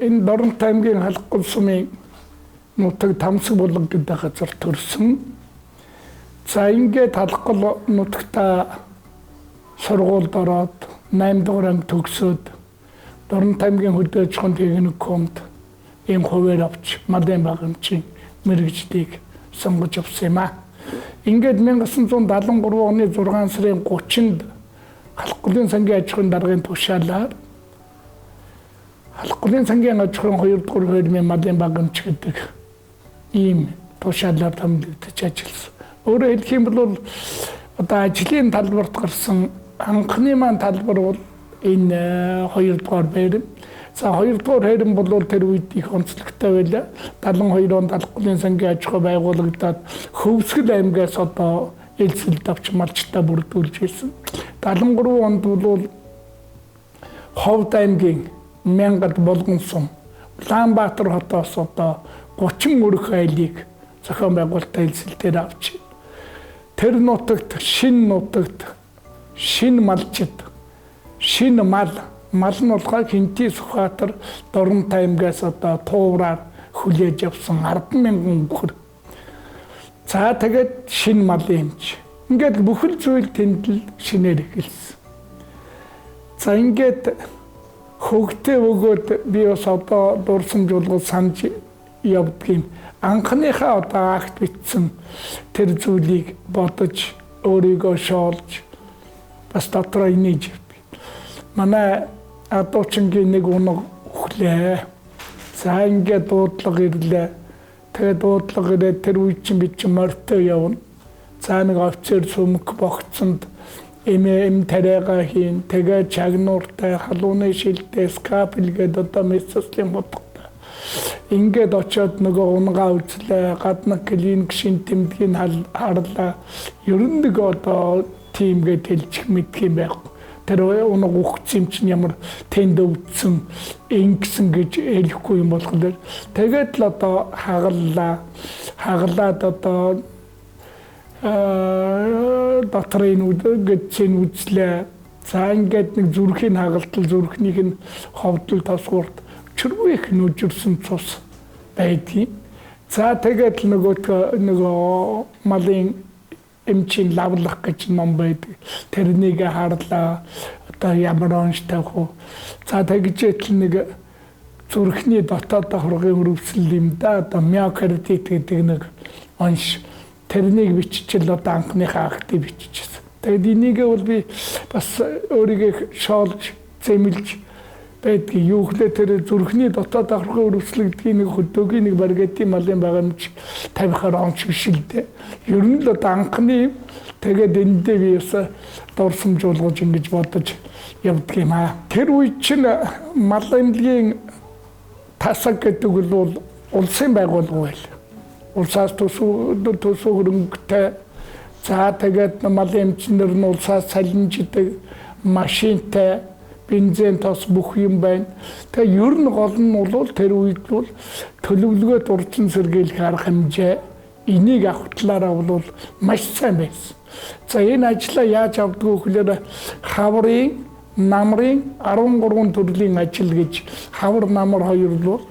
Энэ Доронт аймгийн Халгал сумын нутаг Тамсаг булаг гэдэг газар төрсөн. За ингээд Халгал нутагта сургуульд ороод 8 дугаар анги төгсөөд Доронт аймгийн хөдөө аж ахуйн техникумд ийм хувиар авч малын багамжийн мэргэжлийг сонгож авсан юм аа. Ингээд 1973 оны 6 сарын 30-нд Халгалын сангийн аж ахуйн даргын тушаалаар Халгалын сангийн аж ахуйн 2 дугаар фермийн малын багамж гэдэг ийм тушаалаар томилогдож ажилласан. Өөрөөр хэлэх юм бол одоо ажлын талбарт гарсан анхны маань талбар бол энэ 2 дугаар ферм. За 2 дугаар ферм бол тэр үед их онцлогтой байлаа. 72 онд Халгалын сангийн аж ахуй байгуулагдаад Хөвсгөл аймгаас одоо элсэлд авч малчтай бүрдүүлж ирсэн. 73 онд бол Ховд аймгийн Мянгад Булган сум Улаанбаатар хотоос одоо 30 өрх айлыг зохион байгуулалтын элсэлтээр авч тэр нутагт шинэ нутагт шинэ малчид шинэ мал мал нь болохоо Хинти Сүхбаатар Дорнот аймгаас одоо туувраар хүлээж авсан 10,000 үхэр. За тэгээд шинэ малын эмч. Ингээд бүхэл зүйл тэнд л шинээр эхэлсэн. За ингээд хөгтөө өгөөд би бас одоо дурсамжуулгал санаж явдгийн анхныхаа одоо акт бичсэн тэр зүйлийг бодож өөрийгөө шоолж бас дотроо инээж явдаг. Манай адуучингийн нэг унаг өглөө. За ингээд дуудлага ирлээ. Тэгээд дуудлага ирээд тэр үе чинь би чинь морьтой явна. За нэг офицер сүмг богцонд эм тариагаа хийн. Тэгээд чагнууртай, халууны шилтэй, скапел гээд одоо медсестрийн бодогтой. Ингээд очиод нөгөө унгаа үзлээ, гадна клиник шин тэмдгийг харлаа. Ер нь нэг одоо тиймгээд хэлчих мэдх юм байхгүй. Тэр унаг үхсэн юм чинь ямар тэнд өвдсөн, ингэсэн гэж хэлэхгүй юм болохоор тэгээд л одоо хагаллаа. Хагалаад одоо дотрын гэдсийн үзлээ. За ингээд нэг зүрхийн хагалтал, зүрхнийх нь ховдол тосгуурт чиргүй их нүжирсэн цус байдгийн. За тэгээд л нөгөө малын эмчийн лавлах гэж ном байдаг. Тэрнийг харлаа. Одоо ямар онш тавих уу. За тэгжээтэл нэг зүрхний дотоод давхаргын өрөвсөл юм да. Одоо миокардит гэдэг нэг онш тэрнийг биччихэл одоо анхныхаа актыг биччихсэн. Тэгээд энийгээ бол би бас өөрийгөө шоолж, зэмлж байдгийг юу гэхлээр тэр зүрхний дотоод давхаргын өрөвсөл гэдгийг нэг хөдөөгийн нэг баригатын малын багамж тавихаар онч биш л дээ. Ер нь л одоо анхны тэгээд эндээ би бас дурсамжуулгаж ингэж бодож явдаг юм аа. Тэр үед чинь мал эмнэлгийн тасаг гэдэг бол улсын байгууллага байл. Улсаас төсөв хөрөнгөтэй. За тэгээд малын эмчнэр нь улсаас салинждаг машинтай, бензин тос бүх юм байна. Тэгээ ер нь гол нь бол тэр үед бол төлөвлөгөөд урьдчилан сэргийлэх арга хэмжээ энийг авах талаараа бол маш сайн байсан. За энэ ажлаа яаж авдаг вэ гэхээр хаврын намрын 13 төрлийн ажил гэж хавар намар хоёр бол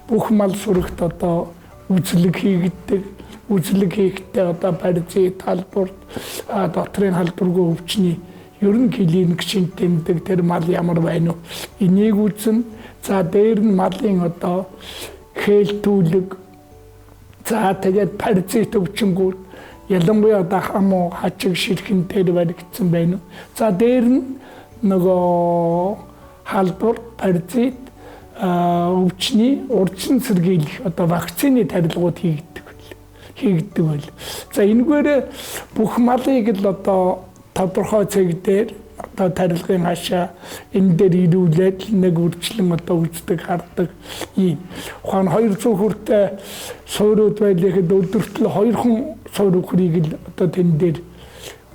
бүх мал сүрэгт одоо үзлэг хийгддэг. Үзлэг хийхдээ одоо паразит, халдварт, дотрын халдваргүй өвчний ер нь клиник шин тэмдэг тэр мал ямар байна уу? Энийг үзэн. За дээр нь малын одоо хээлтүүлэг. За тэгээд паразит өвчнгүүд ялангуяа одоо хамуу хачиг ширхэн тэр баригдсан байна уу? За дээр нь нөгөө халдвар, паразит өвчний урьдчилан сэргийлэх одоо вакцины тарилгууд хийгддэг байл. За энэгээр бүх малыг л одоо тодорхой цэг дээр одоо тарилгын хашаа энэ дээр ирүүлээд нэг үрчлэн одоо үздэг хардаг ийм. Ухаан 200 хүртэй суурьуд байлахэд өдөрт л 2хан суур үхрийг л одоо тэн дээр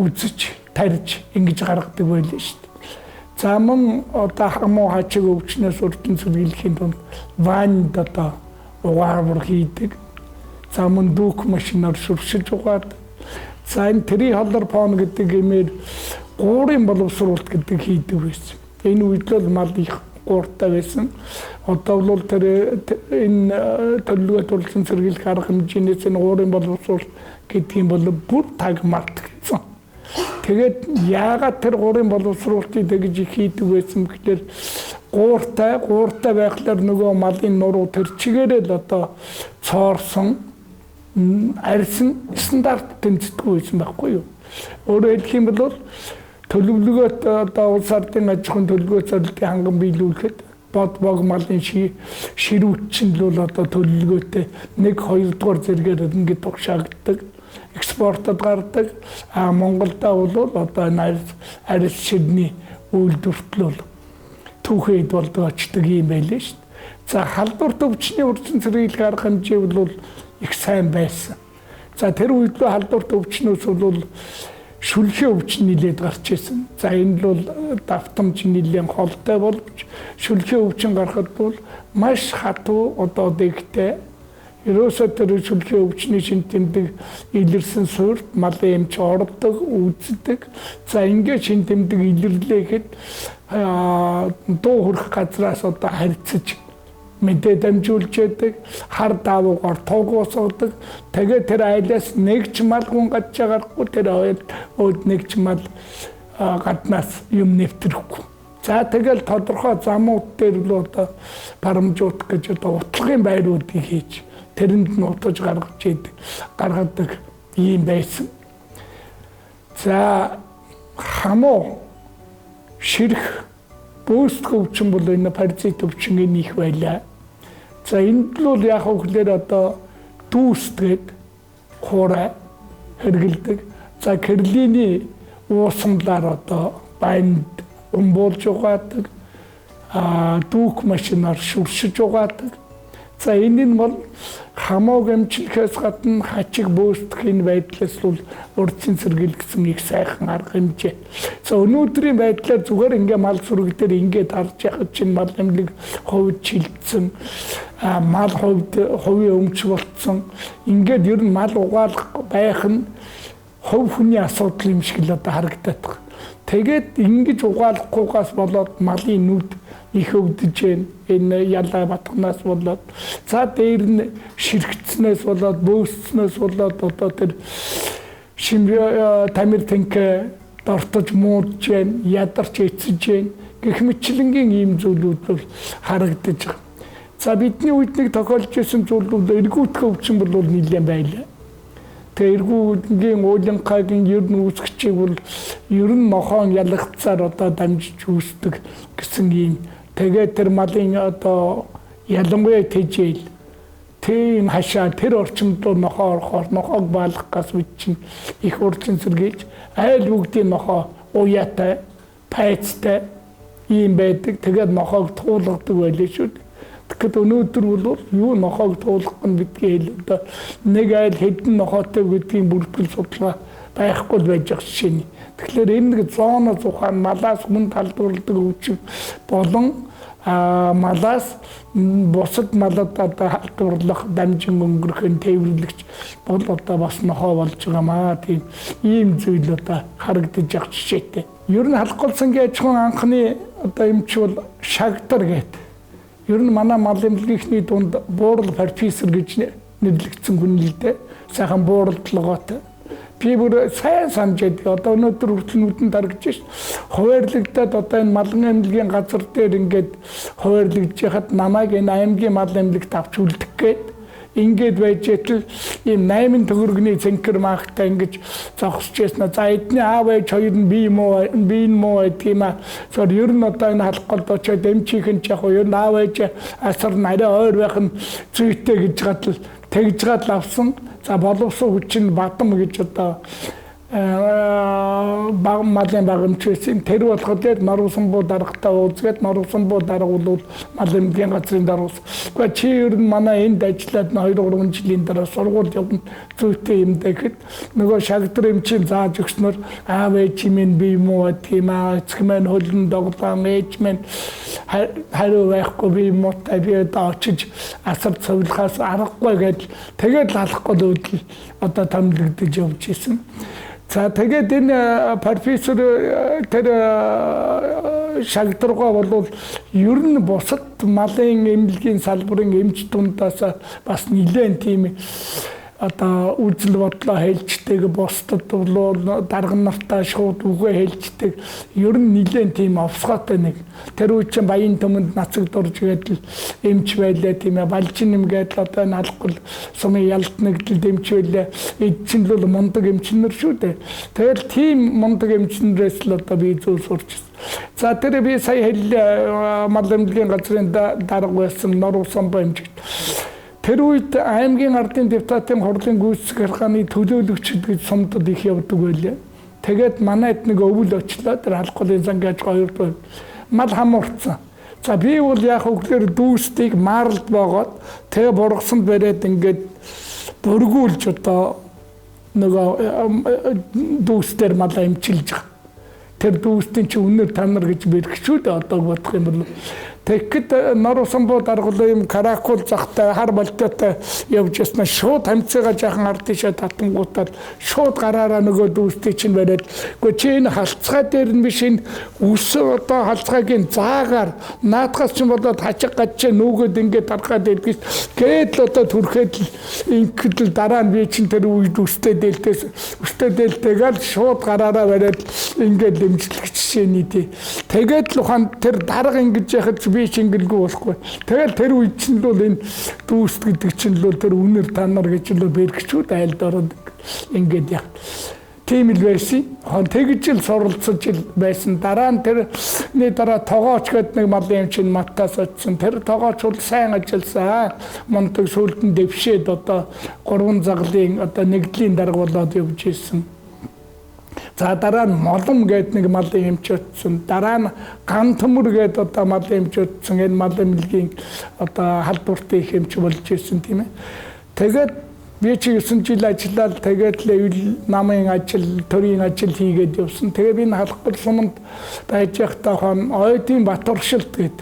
үзэж тарьж ингэж гаргадаг байлаа шүү дээ. За мөн одоо хамуу хачиг өвчнөөс урьдчилан сэргийлэхийн тулд ванд одоо угаавар хийдэг. За мөн дүүх машинаар шүршиж угаадаг. За энэ трихлорфон гэдэг имээр гуурын боловсруулалт гэдэг хийдэг байсан. Энэ үед л мал их гууртай байсан. Одоо бол тэр энэ төлөвлөгөө төрөлсөн сэргийлэх арга хэмжээнээс энэ гуурын боловсруул гэдэг юм бол бүр таг мартагдсан. Тэгээд яагаад тэр гуурын боловсруулалтыг тэгж их хийдэг байсан гэхээр гууртай байхлаар нөгөө малын нуруу тэр чигээрээ л одоо цоорсон арьсан стандарт тэмцдэггүй байсан байхгүй юу. Өөрөөр хэлэх юм бол төлөвлөгөөт одоо улс ардын аж ахуйн төлөвлөгөө зорилтын ханган биелүүлэхэд бод бог малын ширүүт чинь л бол одоо төлөвлөгөөтэй 1 2 дугаар зэрэгээр ингээд тугшаагддаг, экспортод гардаг. А Монголда бол одоо энэ арьс ширний үйлдвэрт л бол түүхийд болдог очдөг юм байлээ шүү дээ. За халдварт өвчний урьдчилан сэргийлэх арга хэмжээ бол их сайн байсан. За тэр үед л халдварт өвчнөөс бол шүлхээ өвчин нилээд гарч ирсэн. За энэ бол давтамж нэлээд холтой боловч шүлхээ өвчин гарахад бол маш хатуу одоо дэгтэй. Ерөөсөө тэр шүлхээ өвчний шин тэмдэг илэрсэн суурьт малын эмч ордог, үздэг. За ингээд шин тэмдэг илэрлээхэд дуу хөрөх газраас одоо харьцаж мэдээ дамжуулж яадаг, хар давуугаар туг усгадаг. Тэгээд тэр айлаас нэг ч мал хүн гадж гарахгүй, тэр өөд нэг ч мал гаднаас юм нэвтрэхгүй. За тэгэл тодорхой замууд дээр л одоо парамжууд гэж одоо утлагын байруудыг хийж тэрэнд нь утаж гаргаж идэг, гаргадаг ийм байсан. За хамуу ширх бөөсдөх өвчин бол энэ паразит өвчин их байлаа. За энд л бол яг хөглөөр одоо дүүсгээд хуурай хэрэгэлдэг. За керлиний уусамлаар одоо банд умбуулж угаадаг, дүүх машинаар шүршиж угаадаг. За энэ нь бол хамааг эмчлэхээс гадна хачиг бөөсдөх энэ байдлаас бол урьдчилан сэргийлэх гэсэн их сайхан арга хэмжээ. За өнөөдрийн байдлаар зүгээр ингээ мал сүрэг дээр ингээд харж яхад чинь мал эмнэлэг хувьд шилжсэн, мал хувьд хувийн өмч болцсон. Ингээд ер нь мал угаалах байх нь хувь хүний асуудал юм шиг л одоо харагдаад байна. Тэгээд ингэж угаалахгүйгаас болоод малын нүд их өвдөж байна. Энэ ялаа батгнаас болоод за дээр нь ширхтснээс болоод бөөсцнээс болоод одоо тэр тамир тэнхээ дортож муудж байна, ядарч эцэж байна гэх мэтчилэнгийн ийм зүйлүүд бол харагдаж байгаа. За бидний үед нэг тохиолж исэн зүйл бол эргүүтгэх өвчин бол нэлээд байлаа. Тэгээ эргүүтгийн уулынхаагийн ер нь үүсгчийг бол ер нь нохоон ялгцаар одоо дамжиж үүсдэг гэсэн ийм. Тэгээд тэр малын одоо ялангуяа тэжээл тийм хашаа тэр орчимд нохоо орохоор нохоог баалгах гас бид чинь их урьдчилан сэргийлж айл бүгдийн нохоо уяатай, пайцтай ийм байдаг. Тэгээд нохоог туулгадаг байлээ шүү дээ. Тэгэхэд өнөөдөр бол юу нохоог туулгах нь бидгийн хэл одоо нэг айл хэдэн нохоотой гэдгийн бүртгэл судалгаа байхгүй л байж байгаа жишээ нь. Тэгэхээр энэ нэг зооноос ухаан малаас хүн талдварладаг өвчин болон малаас бусад малад одоо халдварлах, дамжин өнгөрөх нь тээвэрлэгч бол одоо бас нохоо болж байгаа маа. Тийм ийм зүйл одоо харагдаж байгаа жишээтэй. Ер нь Халгал сангийн аж ахуйн анхны одоо эмч бол шагдар гэдэг. Ер нь манай мал эмнэлгийнхний дунд буурал профессор гэж нэрлэгдсэн хүн л дээ. Сайхан бууралдлогоотой. Би бүр сайн санаж байдаг. Одоо өнөөдөр хүртэл нүдэнд харагдаж ш. Хуваарлагдаад одоо энэ малын эмнэлгийн газар дээр ингээд хуваарлагдж яхад намайг энэ аймгийн мал эмнэлэгт авч үлдэх гээд ингээд байж байтал ийм 8 төгрөгний цэнхэр маахтай ингэж зогсож байсан. За эдний аав ээж хоёр нь би муу би нь муу гэдэг юм аа. Тэгэхээр ер нь одоо энэ Халгалд очиод эмчийнхэн ч яг ер нь аав ээж асар нь арай ойр байх нь зүйтэй гэж гатал тэгж гал авсан. За боловсон хүчин бадам гэж одоо баг малын багамч байсан. Тэр болохоор дээр Норвсонбуу даргатай уулзгаад Норвсонбуу дарга бол мал эмнэлгийн газрын дарга. Гэхдээ чи ер нь манай энд ажиллаад 2 3 жилийн дараа сургууль явна зүйтэй юм гэхэд нөгөө шагдар эмчийн зааж өгснөөр аав ээж минь би юм уу гэдэг юм аа, эцэг маань хөлн доглоон ээж минь хариу байхгүй би муутай би одоо очиж асар цовлохоос аргагүй гэдэл тэгээд л алахгүй л үүдэл одоо томилогдож явж исэн. За тэгээд энэ профессор тэр Шагдаргаа бол ер нь бусад малын эмнэлгийн салбарын эмч дундаас бас нэлээд тийм одоо үзэл бодлоо хэлждэг, бусдад бол дарга нартаа шууд үгээ хэлждэг. Ер нь нэлээд тийм овсгоотой нэг. Тэр үе чинь Баян төмөнд нацаг дурж гээд л эмч байлаа, тийм ээ. Балжин нэм гээд л одоо энэ Алгал сумын ялт нэгдэлд эмч байлаа. Эд чинь л мундаг эмчнэр шүү дээ. Тэгэл тийм мундаг эмчнэрээс л одоо би зүйл сурч. За тэр би сая хэллээ, мал эмнэлгийн газрын дарга байсан Норов Самбо эмчигт. Тэр үед аймгийн ардын депутатын хурлын гүйцэтгэх харгааны төлөөлөгч гэж сумдад их явдаг байлаа. Тэгээд манайд нэг өвөл очлоо. Тэр Халахгүйн зан гэж хоёр дуу мал хамуурцсан. За би бол яг үгээр дүүстийг маарлд боогоод тэгээ бургасанд бариад ингээд бүргүүлж одоо нөгөө дүүстээр малаа эмчилж байгаа. Тэр дүүстийн чи үнэр танар гэж бэрхшүүд одоо бодох юм бол тэгэхэд Норов Самбо даргалаа юм Каракул захтай хар болтойтой явж яснаа шууд хамцыгаа жаахан ард тийшээ татангуутаад шууд гараараа нөгөө дүүстийг чинь бариад үгүй чи энэ халцгай дээр нь биш, энэ үс одоо халцгайгийн заагаар наадхаас чинь болоод хачиг гачаа нүгэд ингээд тархаад байдаг гээд л одоо түрхэд л ингээд л дараа нь би чинь тэр үед үстэй дээлтээс үстэй дээлтэйгээл шууд гараараа бариад ингээд эмчлэх жишээний тий. Тэгээд л ухаан тэр дарга ингэж яхад би чингэлгүй болохгүй. Тэгэл тэр үед чинь л энэ дүүст гэдэг чинь л тэр үнэр танар гэж л бэрхчүүд айлд ороод ингээд яа. Тийм л байсан. Тэгж л суралцаж л байсан. Дараа нь тэрний дараа тогооч гэдэг нэг малын эмч маттаас очсон. Тэр тогооч бол сайн ажилласан. Мундаг сүлд нь дэвшээд одоо 3 заглын одоо нэгдлийн дарга болоод явж ирсэн. За дараа нь Молом гээд нэг малын эмч очсон. Дараа нь Ган төмөр гээд одоо малын эмч очсон. Энэ малын эмнэлгийн одоо халдвартай их эмч болж ирсэн, тийм ээ. Тэгээд би чи 9 жил ажиллаад тэгээд л ил намын ажил, төрийн ажил хийгээд явсан. Тэгээд би энэ Халахгүйн суманд байж байхдаа хон Ойдын Батуршилт гээд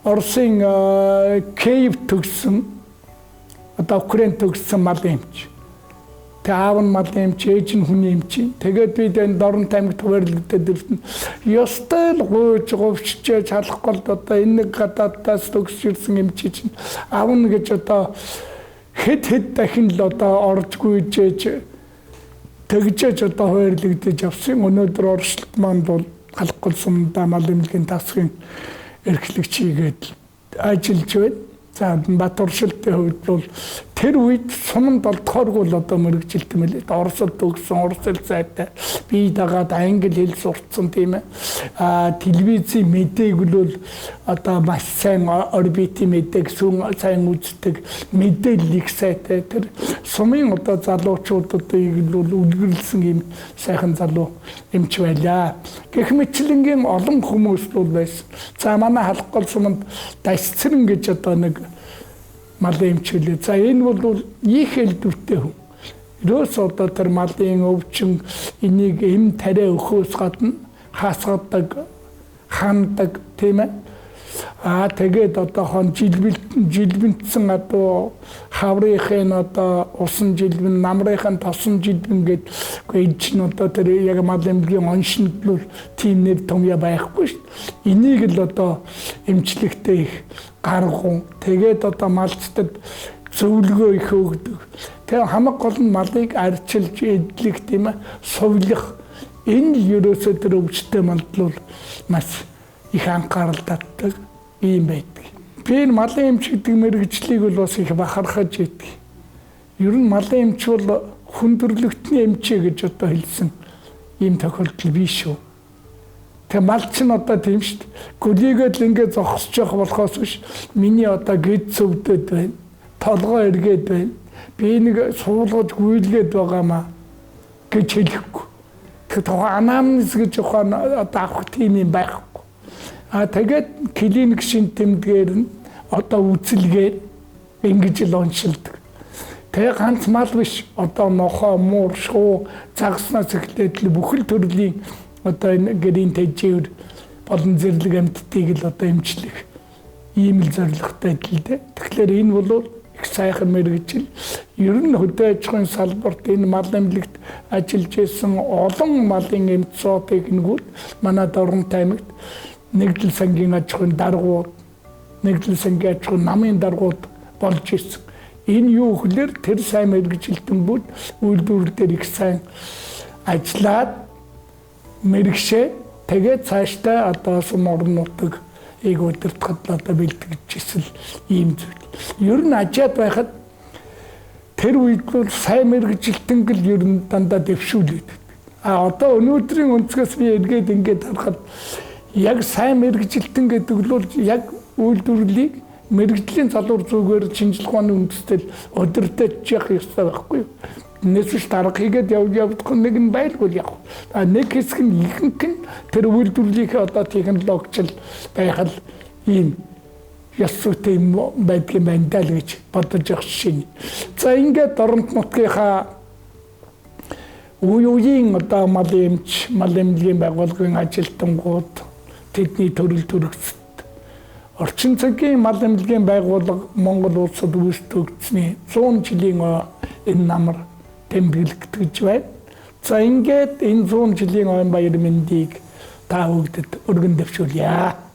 Оросын Киев төгссөн, одоо Украин төгссөн малын эмч. Тэг аав нь малын эмч, ээж нь хүний эмч. Тэгээд бид энэ Дорнот аймагт хуваарлагдаад ирсэн. Ёстой л гуйж говьчжээ Халахгүйд одоо энэ нэг гадаадаас төгсөж ирсэн эмч чинь аавна гэж одоо хэд хэд дахин л одоо орж гүйжээж тэгжээж одоо хуваарлагдаж явсан. Өнөөдөр Оршилт маань бол Халахгүйн сумдаа мал эмнэлгийн тасгийн эрхлэгч хийгээд ажиллаж байна. За Батуршилтын хувьд бол тэр үед суманд болдохооргүй л одоо мэрэгжилт юм лээ. Оросд төгссөн, орос хэл сайтай, бие дагаад англи хэл сурцсан, тийм ээ. Телевизийн мэдээг бол одоо маш сайн орбитын мэдээг сүүн сайн үздэг, мэдээлэл их сайтай. Тэр сумын одоо залуучуудыг бол үлгэрлсэн юм сайхан залуу эмч байлаа. Гэх мэтчилэнгийн олон хүмүүс бол байсан. За манай Халахгүйн суманд Дасцэрэн гэж одоо нэг малын эмч үлээ. За энэ бол их элдвэртэй хүн. Ерөөс одоо тэр малын өвчин энийг эм тариа өхөөс гадна хасгадаг, хандаг, тийм ээ. Тэгээд одоо хон жилбэнтсэн одоо хаврынхын одоо усан жилбэн, намрынхын тосон жилбэн гээд энэ чинь одоо тэр яг мал эмнэлгийн оншинд л тийм нэр томьёо байхгүй шүү дээ. Энийг л одоо эмчлэгтэй их гаргуу. Тэгээд одоо малчтад зөвлөгөө их өгдөг. Тэгээ хамаг гол нь малыг арчилж эдлэх, тийм ээ, сувлах. Энэ л ерөөсөө тэр өвчтэй малд бол маш их анхаарал татдаг ийм байдаг. Би энэ малын эмч гэдэг мэргэжлийг бол бас их бахархаж идэг. Ер нь малын эмч бол хүндрэлтний эмчээ гэж одоо хэлсэн ийм тохиолдол биш шүү. Тэгээ мал чинь одоо тийм шүү дээ. Гөлийгээд л ингээд зогсож явах болохоос биш. Миний одоо гэд цөвдөд байна. Толгой эргээд байна. Би нэг суулгаж гүйлгээд байгаамаа гэж хэлэхгүй. Тэгэхээр тухайн анамнез гэж ухаан одоо авах тийм юм байхгүй. Тэгээд клиник шин тэмдгээр нь одоо үзэлгээр ингэж л оншилдог. Тэгээ ганц мал биш, одоо нохоо, муур, шуу загаснаас эхлээд л бүхэл төрлийн одоо энэ гэрийн тэжээвэр болон зэрлэг амьтдыг л одоо эмчлэх ийм л зорилготой л дээ. Тэгэхээр энэ бол Их сайхан мэргэжил. Ер нь хөдөө аж ахуйн салбарт энэ мал эмнэлэгт ажиллаж исэн олон малын эмч зоотехникүүд манай Дорнот аймагт нэгдэл сангийн аж ахуйн даргууд, нэгдэл сангийн аж ахуйн намын даргууд болж ирсэн. Энэ юу гэхээр тэр сайн мэргэжилтэнгүүд үйлдвэрлэл дээр их сайн ажиллаад мэрэгшээ, тэгээд цаашдаа одоо сүм орон нутаг ийг удирдахад одоо бэлтгэж исэн ийм зүйл. Ер нь ажиад байхад тэр үед бол сайн мэргэжилтэн гэл ер нь дандаа дэвшүүлээд. А одоо өнөөдрийн өнцгөөс би эргээд ингээд харахад яг сайн мэргэжилтэн гэдэг нь бол яг үйлдвэрлэлийг мэргэжлийн залуур зүгээр шинжлэх ухааны үндэстэл удирдах явах ёстой байхгүй юу? Энэс биш дарга хийгээд явж явдах нэг нь байлгүй яг. А нэг хэсэг нь ихэнх нь тэр үйлдвэрлэлийнхээ одоо технологичл байх л ийм ёс зүйтэй юм байдгийн байна даа л гэж бодож явах жишээ. За, ингээд Дорнот нутгийнхаа үе үеийн одоо мал эмч, мал эмнэлгийн байгууллагын ажилтнууд, тэдний төрөл төрөгцөд орчин цагийн мал эмнэлгийн байгууллага Монгол улсад үүсдэгдсэний 100 жилийн энэ намар тэмдэглэгдэж байна. За, ингээд энэ 100 жилийн ойн баяр мэндийг та бүгдэд өргөн дэвшүүлье.